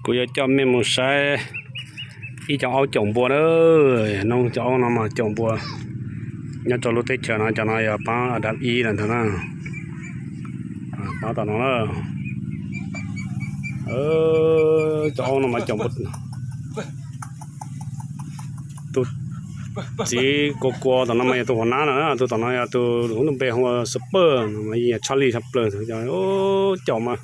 Kuv yuav coj mej mus saib ib co aub caum npua na. Noob cov aub no mas caum npua nyob rau lub teb chaws no, cov no yog paab a dab ib lawm ntag na. Paub tom no na. Cov aub no mas caum npua. Tus txiv kua kua tom no mas yog tus huam nab na, tus tom no yog tus npe hu ua Super no mas yeej yog tshaj lij tshaj plawg. Caum mas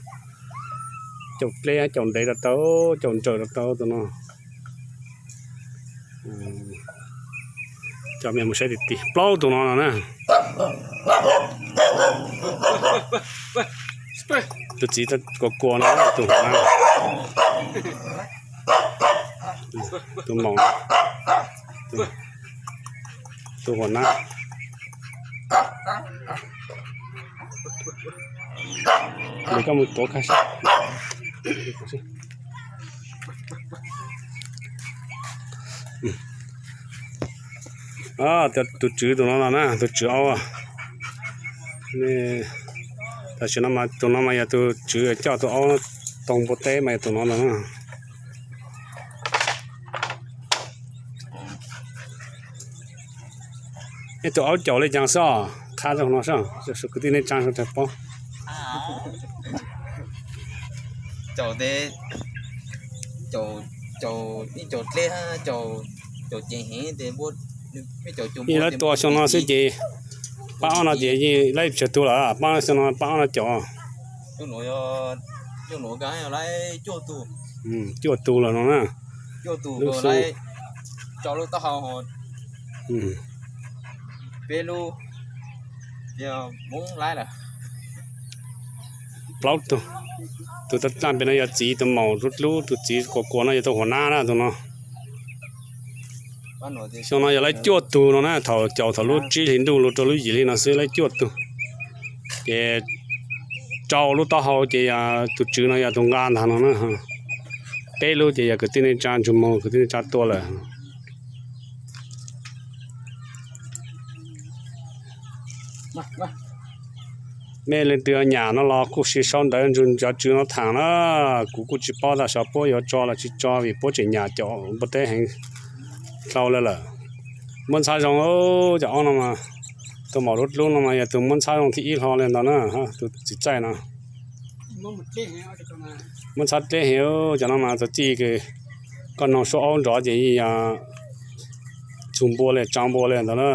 caum dleb caum ntev rau tau, caum nrawm rau tau tus no. Coj mej mus saib tiag tiag, plaub tus no no na. Tus txiv kua kua no, tus huam nab, tus maum, tus huam nab. Koj mus tuav kag. Tus tswv tus no no na, tus tswv aub. Tam sim no mas tus no mas yog tus tswv coj tus aub taug npua teb mas yog tus no no na. Nej tus aub caum le caag xwb os, qha rau no sab, kwv tij neej tsaa sawv daws paub. Yeej lawv tua xyoo no xwb ces pab ob no ces yeej lawv tsawg tug lawm, pab xyoo no pab ob no caum. Cuaj tug lawm no na. Plaub tug. Tus tag nrho pem no yog txiv, tus maum dub dlub, tus txiv kua kua no yog tus huam nab na tus no. Xyoo no yog lawv cuaj tug no na, thaum caum thaum lub tsib hlis ntuj los rau lub yim hli no xwb lawv cuaj tug. Ces rau lub taub hau ces yog tus tswv no yog tus nqa ntag no na. Peb lub ces yog kwv tij neej tsaa ntsug moog, kwv tij neej tsaa tua lawm. Mej leej twg nyam no los kuj sim sau ntawv nrug cov tswv no thaam na. Kuv kuj tsis paub tas xyov puab yuav tso los tsis tso vim puab tseem nyam caum npua teb heev dlhau le lawm. Muab ntxhab zoo, cov aub no mas, tus maum dub dlub no mas yog tus muab ntxhab zoo thib ib hlo le ntawd na, tus txiv txaij no. Muab ntxhab dleb heev, cov no mas txog txij koj noog suab aub nrov ces yeej yog txug npua le tsaa npua le ntawd na.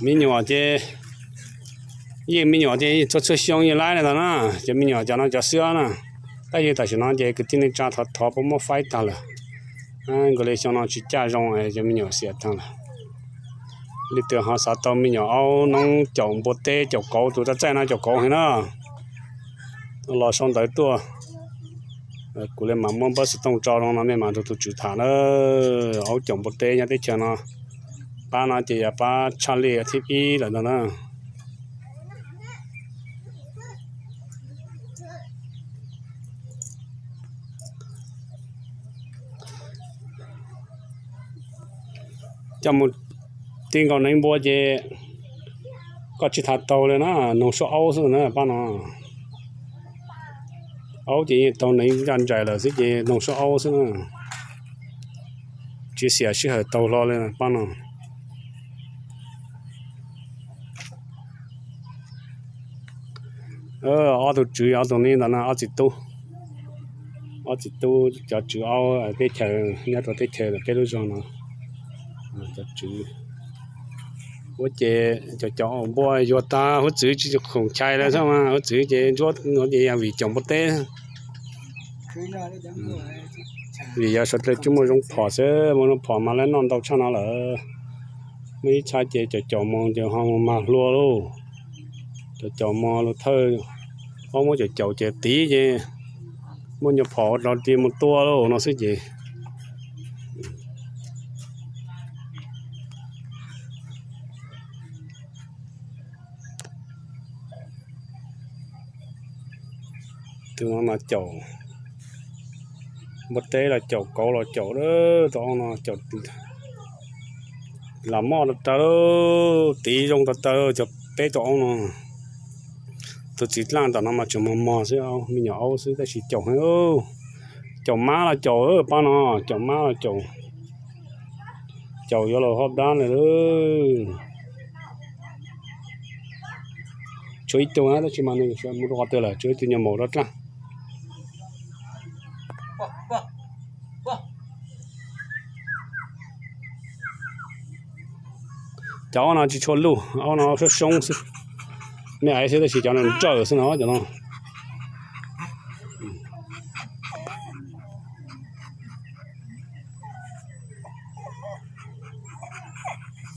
Me nyuam ces, yeej me nyuam ces txhua txhua xyoo yeej laib le ntawd na, cov me nyuam cov no cov xwb na. Tab sis tam sim no ces kwv tij neej tsaa thov thov puab muab faib tag lawm. Nkaus li xyoo no tsis caj zoo, cov me nyuam xiam tag lawm. Leej twg ho xav tau me nyuam aub noob caum npua teb caum kauv, tus txaij txaij no caum kauv heev na, los sau ntawv tuaj. Kuv le mam muab npawb xov tooj tso zoo no mej mam nrug tus tswv tham na. Aub caum npua teb nyob teb chaws no, pab no ces yog pab tshaj lij thib ib lawm ntag na. Coj mus ti nkaus neev npua ces koj tsis tham taug le na, noog suab aub xwb na pab no. Aub ces yeej taug neev ncaj nraim lawm xwb ces noog suab aub xwb na. Tsis xiam sij hawm taug hlo le pab no. Ob tug tswv ob tug ne ntawm no ob txiv tub, ob txiv tub cov tswv aub teb chaws nyob rau teb chaws peb lub zog no. Cov tswv, ua ces cov caum npua yuag tag huab txwv tsis khoom chais lawm xwb mas huab txwv ces ntsuab no ces yog vim caum npua teb. Vim yog sawv daws tsis muaj zoo phom xwb, muaj zoo phom mas lawv noj ntau tshaj no lawm. Muaj ib txha ces caum caum moog ces ho mag hlua lauj. Caum caum moog lug thawj, ob muab caum caum ces tiv ces muaj nyuag phom ua dlau ti moog tua lauj no xwb ces. Tus no mas caum npua teb los caum kauv los caum, tus no caum Los moj tas tas, tiv zoo tas tas cov peb tug aub no. Tus txiv dlaaj tom no mas tseem mos mos xwb, me nyuam aub xwb tab sis caum heev. Caum mab los caum, pab no caum mab los caum. Caum yuav los hauv dab lawm. Tshuav ib tug na, tab sis mas nws mus rau qhov twg lawm, tshuav ib tug nyuag maum rau dlaaj. Cov aub no tsis tshua luj, aub no soob soob xwb. Me aiv xwb tab sis cov no nrawm xwb no, cov no.